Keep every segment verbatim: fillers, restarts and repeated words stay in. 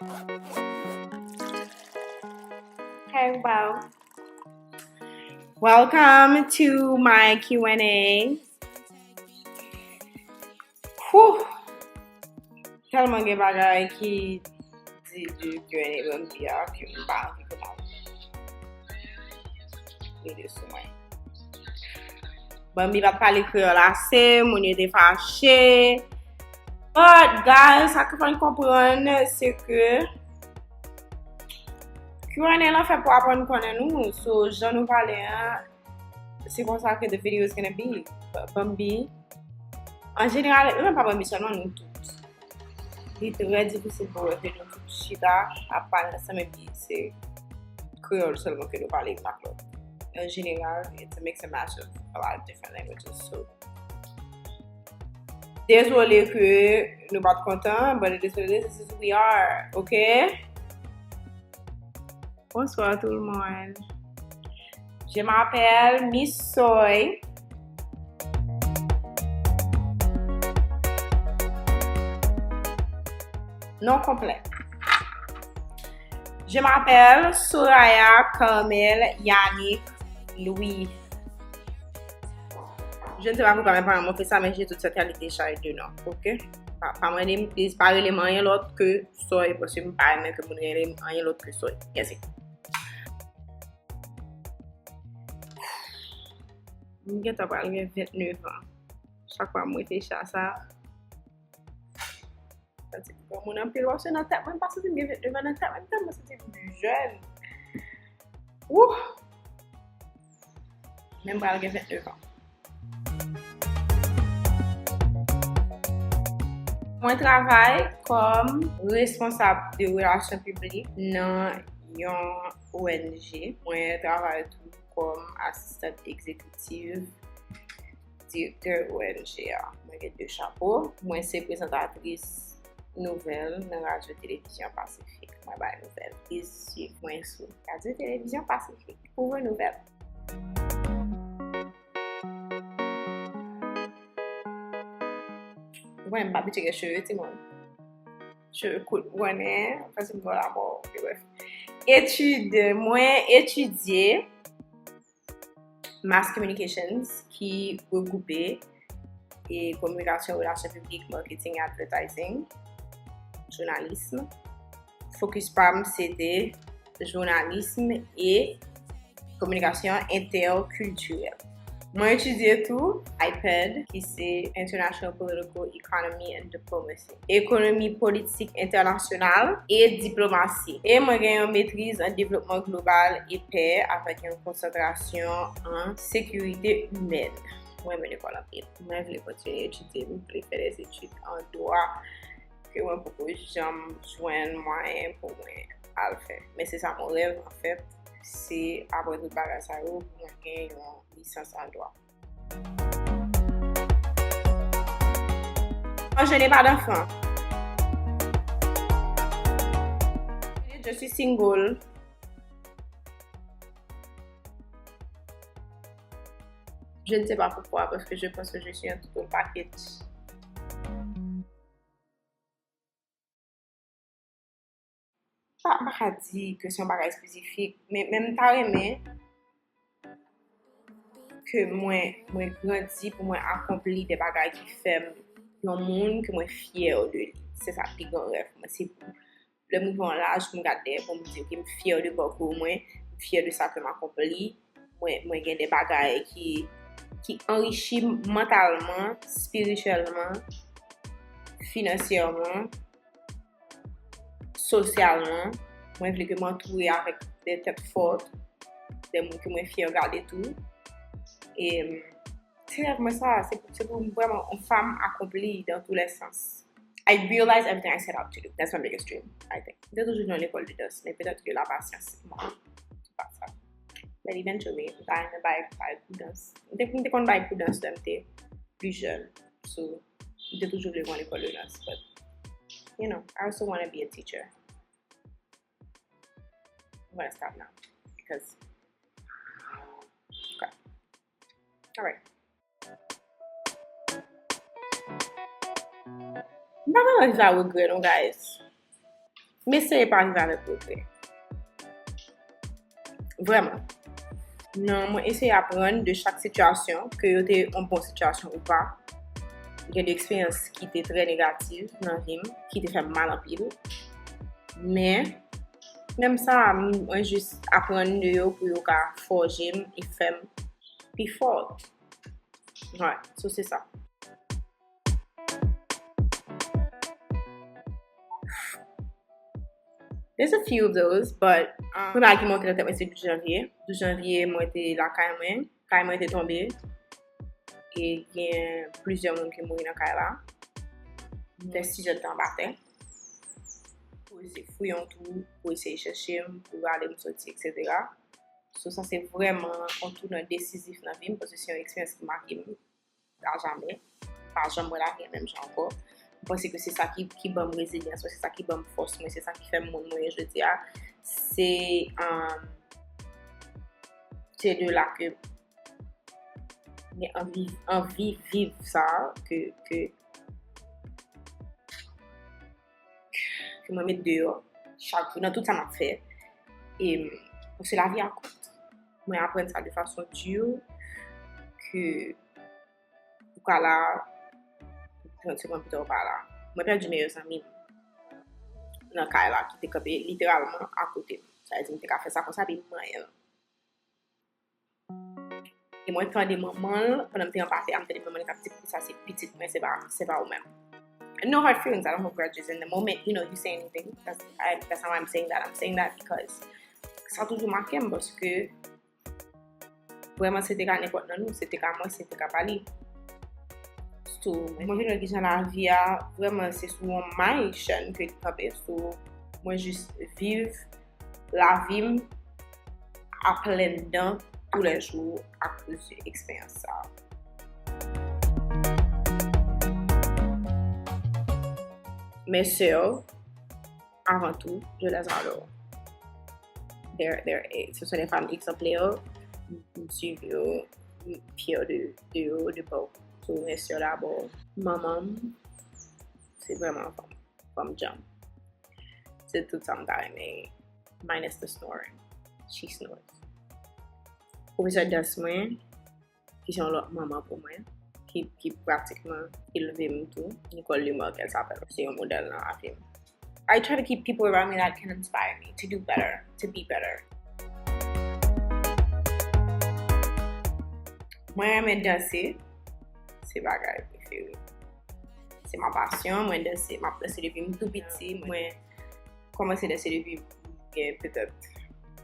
Hey, wow. Welcome to my Q and A. Whew. Tèlman gen bagay ki di de Q and A Bambi a ke m pa anvi konnen. Li de sou mwen. Bambi pa t pale kreyòl ase, moun yo te fache. But, guys, sa k fè n konprann, se ke Q and A lan fèt pou aprann konnen nou. So, jan nou pale an, se konsa ke the video is gonna be. Bambi, an jeneral, e menm pa Bambi sèlman, nou tout. Li trè difisil pou wè ke nou tout chita ap pale ansanm epi se kreyòl sèlman ke nou pale youn ak lòt. An jeneral, it's a mix and match of a lot of different languages. So, dezole ke nou pa t kontan, but it is what it is, this is who we are, ok? Bonsoir tout le monde. Je m'appelle Miss Soy. Non complet. Je m'appelle Soraya Carmel Yannick Louis. Je ne sais pas pourquoi mes parents m'ont fait ça, mais j'ai toutes ces qualités, j'ai deux noms, ok? Pa, pa mande m, pa rele m anyen lòt ke Soy, paske m pa renmen ke moun rele m anyen lòt ke Soy. Yes. M gentan pral gen vennèf an. Chak fwa m rete chita sa, santi m granmoun anpil, paske nan tèt mwen, m pa santi m gen vennèf an nan tèt mwen, m tèlman santi m jèn. Wouh! Men m pral gen vennèf an. Mwen travay kòm responsab de relasyon piblik nan yon O N G. Mwen travay tou kòm asistant egzekitif direktè O N G a. Mwen gen de chapo. Mwen se prezantatris nouvèl nan Radyo Televizyon Pasifik. Mwen bay nouvèl. Vin swiv mwen sou Radyo Televizyon Pasifik pou vre nouvèl. Ou konnen m pa abitye gen cheve, timoun. Cheve kout, ou konnen, fè ti bò la, bon, ok, bref. Etid, mwen etidye Mass Communications, ki regwoupe e kominikasyon, relasyon piblik, marketing, advertising, jounalis. Fokis pa m se te jounalis e kominikasyon entèkiltirèl. Mwen etidye tou IPED, ki se International Political Economy and Diplomacy, ekonomi politik entènasyonal e diplomasi. E mwen gen yon metriz an devlopman global e pè avèk yon konsantrasyon an sekirite imèn. Mwen renmen lekòl anpil. Mwen vle kontinye etidye, mwen vle fè des études en droit ke mwen poko janm jwenn mwayen pou mwen al fè. Men se sa mon rèv, anfèt, se apre tout bagay sa yo, pou mwen gen yon lisans an dwa. Mwen, je n'ai pas d'enfant. Je suis single. Je ne sais pas pourquoi, parce que je pense que je suis un total package. Pa, m pa ka di ke se yon bagay espesifik, men, men m ta renmen ke mwen, mwen grandi pou mwen akonpli de bagay ki fè m yon moun ke mwen fyè de li. Se sa pi gran rèv mwen. Se pou lè m rive yon laj pou m gade dèyè pou m di, ok, m fyè de pakou mwen, m fyè de sa ke m akonpli. Mwen, mwen gen de bagay ki, ki anrichi m mantalman, espirityèlman, finansyèman, sosyalman. Mwen vle ke m antoure avèk de tèt fò, de moun ke mwen fyè gade tou. E, se rèv mwen sa, se, se pou m vrèman yon fanm akonpli dans tous les sens. I realize everything I set out to do. That's my biggest dream, I think. M te toujou vle yon lekòl de dans, men petèt ke lapasyans manke m. Se pa sa. But eventually, m ta renmen bay, bay kou dans. M te, m te konn bay kou dans lè m te pli jèn. So, m te toujou vle yon lekòl de dans, but, you know, I also wanna be a teacher. I'm gonna stop now because, okay. Alright. M pa vrèman di sa regrè non, guys. M eseye pa rive avèk regrè. Vrèman. Non, mwen eseye aprann de chak sitiyasyon, ke yo te yon bon sitiyasyon ou pa. Gen de eksperyans ki te trè negatif nan vi m, ki te fè m mal anpil. Men, menm sa, m- mwen jis aprann de yo pou yo ka fòje m e fè m pi fò. Right, so se sa. There's a few of those, but um, premye bagay ki monte nan tèt mwen se douz janvye. Douz janvye, mwen te lakay mwen. Kay mwen te tonbe. E gen plizyè moun ki mouri nan kay la. M fè sis èdtan anba tè. Pou eseye fouye yon twou, pou eseye chèche m, pou rale m soti, et cetera. So, sa se vrèman yon tounan desizif nan vi m, paske se yon eksperyans ki make m a jamè. Pa janm wè lavi a menm jan ankò. Mwen panse ke se sa ki, ki ban m rezilyans mwen, se sa ki ban m fòs mwen, se sa ki fè m moun mwen ye jodi a. Se, um, se de la ke mwen anvi, anvi viv sa ke, ke, ke mwen met deyò chak jou nan tout sa m ap fè. E, paske lavi a kout. Mwen aprann sa de fason di ke ou ka la, trant segonn pita ou pa la. Mwen pèdi meyè zanmi m nan kay la, ki te kanpe literalman akote m. Sa vle di, m te ka fè sa konsa, epi m manyen l. E mwen tande manman l, pandan m te anba tè a, m tande manman l k ap di, "Sa se pitit mwen, se pa, se pa ou menm." No hard feelings, I don't hold grudges. In the moment, you know, you say anything. That's, I, that's how I'm saying that. I'm saying that because sa toujou make m, paske vrèman, se te ka nenpòt nan nou, se te ka mwen, se te ka pa li. So, mwen vin wè kijan lavi a, vrèman, se sou yon may chèn ke li kanpe. So, mwen jis viv lavi m a plen dan toulèjou akoz de eksperyans sa a. Mes sœurs, avant tout, je les adore. They're, they're, eh, ce sont des femmes exemplaires. M suiv yo, m fyè de, de yo, de pa. So, mes sœurs d'abord. Manman m, se vrèman fanm, fanm djanm. Se tout sa m ta renmen, minus the snoring. She snores. Pwofesè dans mwen, ki se yon lòt manman pou mwen, ki, ki pratikman elve m tou, Nicole Lemorgue, elle s'appelle. Se yon modèl nan lavi m. I try to keep people around me that can inspire me to do better, to be better. Mwen renmen danse, se bagay prefere. Se ma passion, mwen danse, m ap danse depi m tou piti. Mwen kòmanse danse depi m gen petèt,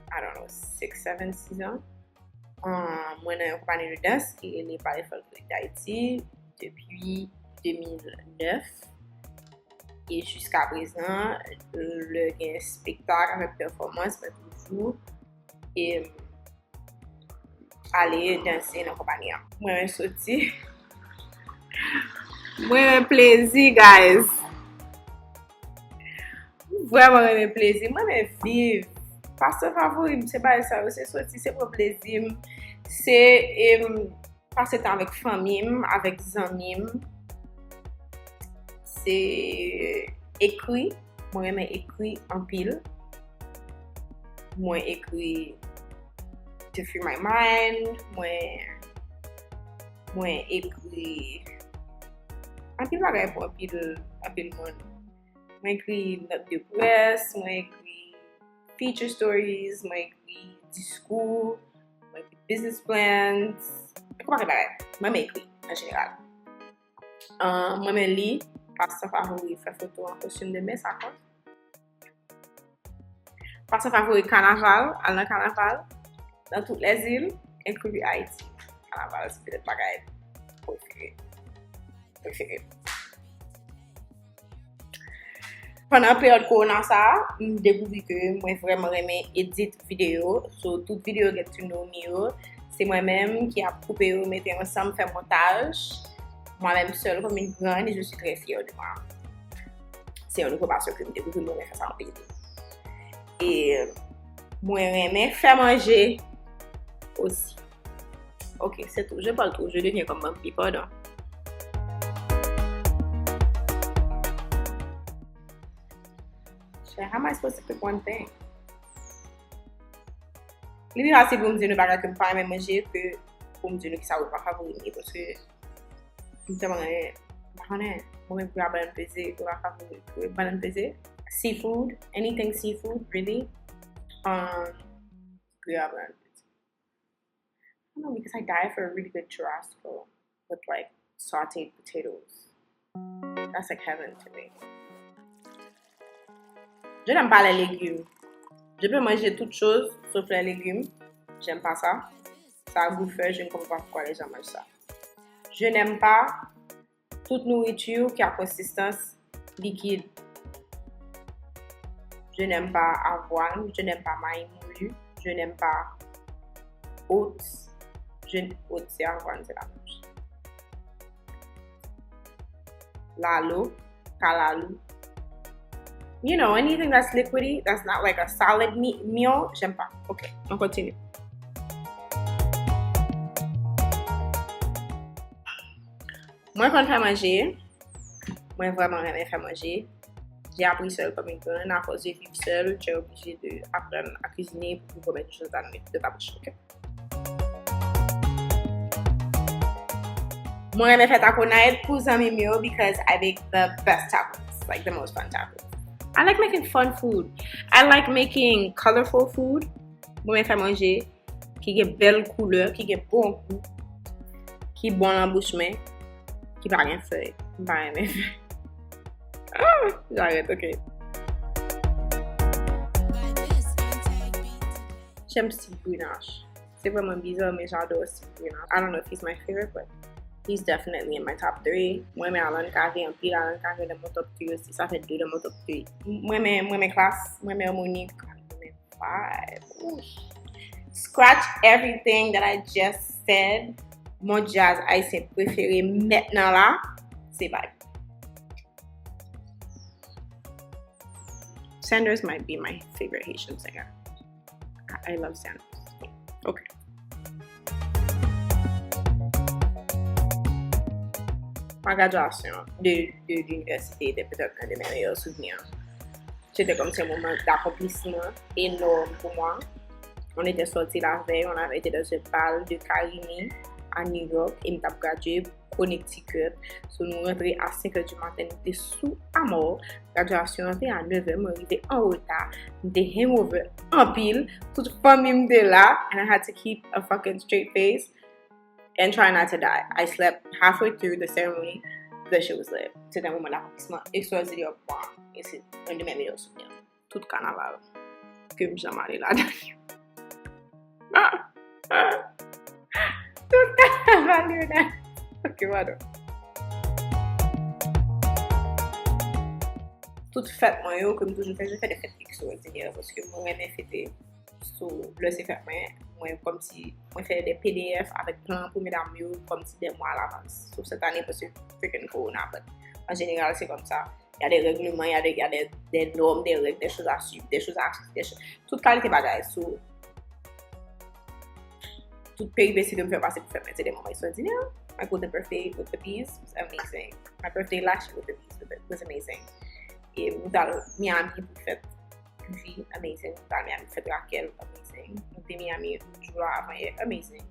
I don't know, six, seven, six an. Ahn, mwen nan yon konpayi de dans ki rele Palais Folklorique d'Haïti depi de mil nèf. E jiska prezan, lè gen espektak avèk pèfòmans, mwen toujou, e, ale danse nan konpayi an. Mwen renmen soti. Mwen renmen plezi, guys. M vrèman renmen plezi. Mwen renmen viv. Pastan favori m, se bagay sa yo, se soti, se pran plezi m, se, em, pase tan avèk fanmi m, avèk zanmi m. Se ekri. Mwen renmen ekri anpil. Mwen ekri to free my mind. Mwen, mwen ekri anpil bagay pou anpil, anpil moun. Mwen ekri nòt de près, mwen ekri feature stories, mwen ekri diskou, mwen ekri business plans, mwen ekri yon pakèt bagay. Mwen renmen ekri, an jeneral. Ahn, mwen renmen li, pastan favori, fè foto an kostim de mè, sa kont. Pastan favori, kanaval, al nan kanaval, dans toutes les îles, inclus Haïti. Kanaval, se petèt bagay prefere. Prefere. Pandan peryòd kowona sa a, m dekouvri ke mwen vrèman renmen edit videyo. So, tout videyo Get to Know Me yo, se mwen menm ki ap koupe yo, mete yo ansanm, fè montaj. Mwen menm sèl, comme une grande, et je suis très fière de moi. Se yon nouvo pasyon ke m dekouvri, mwen renmen fè sa anpil. E mwen renmen fè manje osi. Ok, c'est tout. Je parle trop, je deviens comme Bambi, pardon. Like, how am I supposed to pick one thing? Li pi fasil pou m di nou bagay ke m pa renmen manje ke pou m di nou kisa repa favori m ye, paske m tèlman renmen, m pa konnen, mwen menm, gri a bannann peze, repa favori, gri a bannann peze, seafood, anything seafood, really, um, gri a bannann peze. I don't know, because I died for a really good churrasco with, like, sauteed potatoes. That's like heaven to me. Je n'aime pas les légumes. Je peux manger toute chose sauf les légumes. J'aime pas ça. Ça a goût fort, je ne comprends pas pourquoi les gens mangent ça. Je n'aime pas toute nourriture qui a consistance liquide. Je n'aime pas avoine, je n'aime pas maï moulu, je n'aime pas oats. Je, oats, c'est avoine, c'est la même chose. Lalo, kalalou. You know, anything that's liquidy, that's not like a solid me- meal, j'aime pas. Ok, on continue. Mwen konn fè manje. Mwen vrèman renmen fè manje. J'ai appris seule comme une grande. À force de vivre seule, tu es obligé de apprendre à cuisiner pour remettre des choses dans ta bouche, ok? Mwen renmen fè taco night pou zanmi m yo because I make the best tacos, like the most fun tacos. I like making fun food. I like making colorful food. Mwen renmen fè manje ki gen bèl koulè, ki gen bon gou, ki bon nan bouch mwen, ki pa gen fèy. M pa renmen fèy. Ah, j'arrête, ok. J'aime Steve Grenache. C'est vraiment bizarre, mais j'adore Steve Grenache. I don't know if he's my favorite, but he's definitely in my top three. Mwen renmen Alan Carré anpil. Alan Carré dans mon top three aussi. Ça fait deux dans mon top three. Mwen renmen, mwen renmen Klass, mwen renmen Harmonik, mwen renmen Vybz. Ooh. Scratch everything that I just said. Mon djaz ayisyen prefere mentnan la, se Vybz. Sanders might be my favorite Haitian singer. I, I love Sanders. Ok. Ma graduation de, de l'université était peut-être un de mes meilleurs souvenirs. C'était comme un moment d'accomplissement énorme pour moi. On était sortis la veille, on avait été dans un bal de Carimi à New York, e m t ap gradye Connecticut. So, nou rantre a senk è di maten, nou te sou a mò. Gradyasyon an te a nèv è, mwen rive an reta. M te hangover anpil. Tout fanmi m te la. And I had to keep a fucking straight face and try not to die. I slept halfway through the ceremony. That shit was lit. Se te yon moman d'accomplissement extraordinaire pour moi. Et c'est un de mes meilleurs souvenirs. Tout kanaval ke m janm ale ladan yo. Tout kanaval yo nan. Ok, pardon. Tout fèt mwen yo ke m toujou fè, je fais des fêtes extraordinaires paske mwen renmen fete. So, lè se fèt mwen, mwen kòmsi, mwen fè de P D F avèk plan pou medam yo kòmsi de mwa alavans. Sof sèt ane paske freaking corona, but an jeneral se kòmsa. Il y a des règlements, il y a des, il y a des, des normes, des règles, des choses à suivre, des choses à acheter, des choses, tout kalite bagay. So, tout peripési ke m fè pase pou fèt mwen, se de moman ekstraòdinè. My golden birthday with the bees was amazing. My birthday last year with the bees was, was amazing. E m t al Miami pou fèt Vivi, amazing. M t al Miami pou fèt Raquel, amazing. M te Miami jou la avan yè, amazing.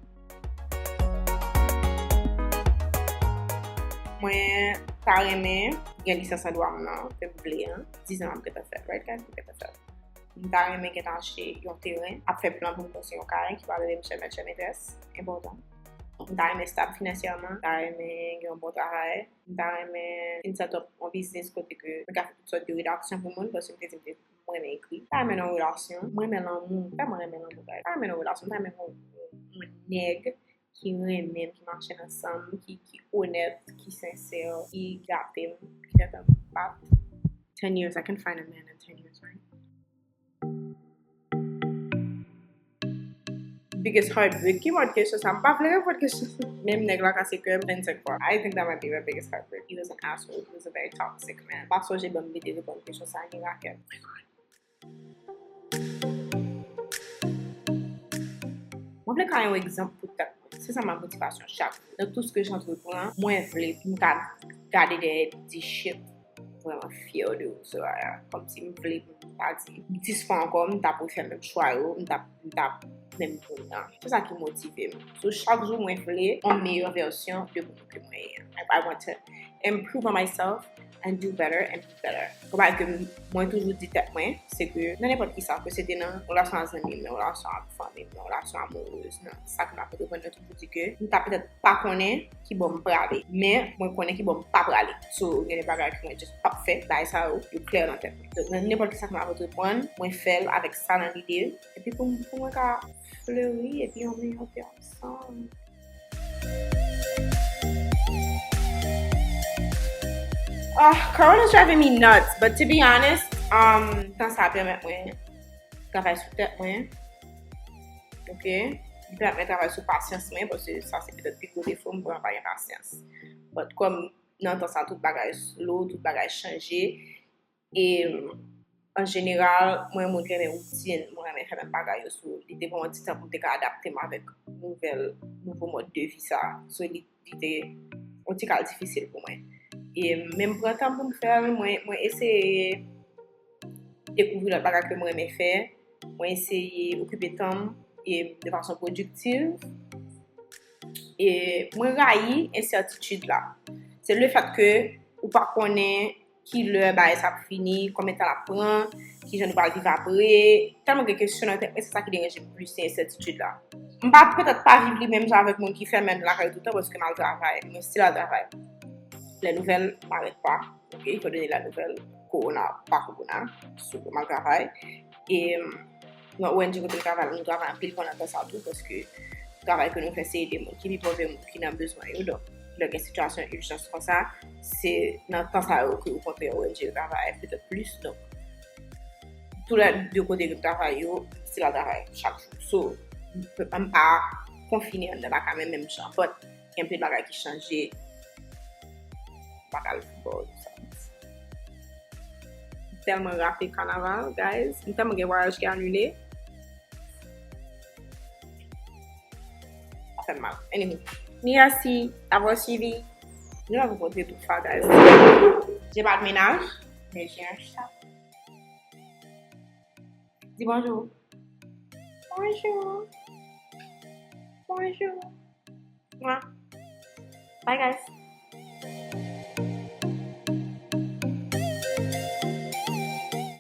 Mwen ta renmen gen lisans andwa m nan, ke m vle an. Diz an ap gentan fèt, right, guys? Ap gentan fèt. M ta renmen gentan achte yon teren, ap fè plan pou m konstwi yon kay ki va rele m chè mèt chè metrès, enpòtan. M ta renmen stab finansyèman, m ta renmen gen yon bon travay, m ta renmen fin set up yon biznis kote ke mwen ka fè tout sòt de redaksyon pou moun, paske m te di m te, mwen renmen ekri. M ta renmen nan yon relasyon, mwen renmen lanmou, m tèlman renmen lanmou, guys. M ta renmen nan yon relasyon, m ta renmen yon, yon nèg ki renmen m, ki mache ansanm, ki, ki onèt, ki sensè, ki gate m, ki fè kè m bat. Ten years, I can find a man in ten years, right? Biggest heartbreak. Ki mòd kesyon sa? M pa vle reponn kesyon sa. Menm nèg la kase kè m vennsenk fwa. I think that might be my biggest heartbreak. He was an asshole. He was a very toxic man. M pa sonje ban m li te reponn kesyon sa, ni Raquel. Mwen vle ka yon egzanp pou tèt mwen. Se sa m ap motivasyon chak jou. Dans tout ce que j'entreprends, mwen vle pou m ka gade dèyè di shit. vrèman fyè de ou, Soraya. Kòmsi m vle pou m pa di dis fwa ankò, m t ap refè menm chwa yo, m t ap, m t ap menm moun nan. Se sa ki motive m. So, chak jou mwen vle yon meyè vèsyon de moun ke mwen ye. I, I want to improve on myself and do better and be better. Kòm bagay ke m- mwen toujou di tèt mwen, se ke nan nenpòt ki sa, ke se te nan yon relasyon a zanmi m, nan yon relasyon a fanmi m, nan yon relasyon amourez, nan sa ke m ap antreprann, mwen toujou di ke m ta petèt pa konnen ki bò m prale, men mwen konnen ki bò m pa prale. So, gen de bagay ke mwen just p ap fè, bagay sa yo, yo klè nan tèt mwen. Donk, nan nenpòt ki sa ke m ap antreprann, mwen fè l avèk sa nan lide, epi pou m- pou mwen ka fleri, epi yon meyè pèsòn. Oh, Corona is driving me nuts, but to be honest, um, tan sa pèmèt mwen travay sou tèt mwen. Ok? Li pèmèt mwen travay sou pasyans mwen, paske sa se petèt pi gwo defo m, mwen pa gen pasyans. But kòm nan tan sa tout bagay slow, tout bagay chanje, e an jeneral, mwen moun ki renmen woutin, mwen renmen fè menm bagay yo, so li te pran yon ti tan pou m te ka adapte m avèk nouvèl, nouvo mòd de vi sa. So li, li te yon ti kal difisil pou mwen. E menm pran tan pou m fè l, mwen, mwen eseye dekouvri lòt bagay ke mwen renmen fè, mwen eseye okipe tan m e de fason pwodiktiv. E mwen rayi ensètitid la. Se le fèt ke ou pa konnen ki lè bagay sa ap fini, konbyen tan l ap pran, ki jan nou pral viv apre. Tèlman gen kesyon nan tèt mwen, se sa ki deranje m plis, se ensètitid la. M pa petèt pa viv li menm jan avèk moun ki fèmen lakay toutan, paske m al travay, mwen still al travay. Lè nouvèl parèt pa, ok, étant donné la nouvèl, kowona pa kowona, so m al travay. E nan O N G kote m travay la, nou travay anpil pandan tan sa tou, paske travay ke nou fè se ede moun ki pi pòv e moun ki nan bezwen yo. Donk, lè gen sitiyasyon ijans konsa, se nan tan sa yo ke okontrè O N G yo travay petèt plis. Donk, tou lè de kote ke m travay yo, m still al travay chak jou. So, m pa konfine anndan lakay mwen menm jan. But, gen anpil bagay ki chanje. M pa ka al foutbòl, sa. M tèlman rate kanaval, guys. M tèlman gen vwayaj ki anile. Sa fè m mal. Anyway, mèsi d'avoir suivi. Nou la pou montre tout sa, guys. J'ai pas de ménage, mais j'ai un chat. Dis bonjour. Bonjour. Bonjour. Mouah. Bye, guys.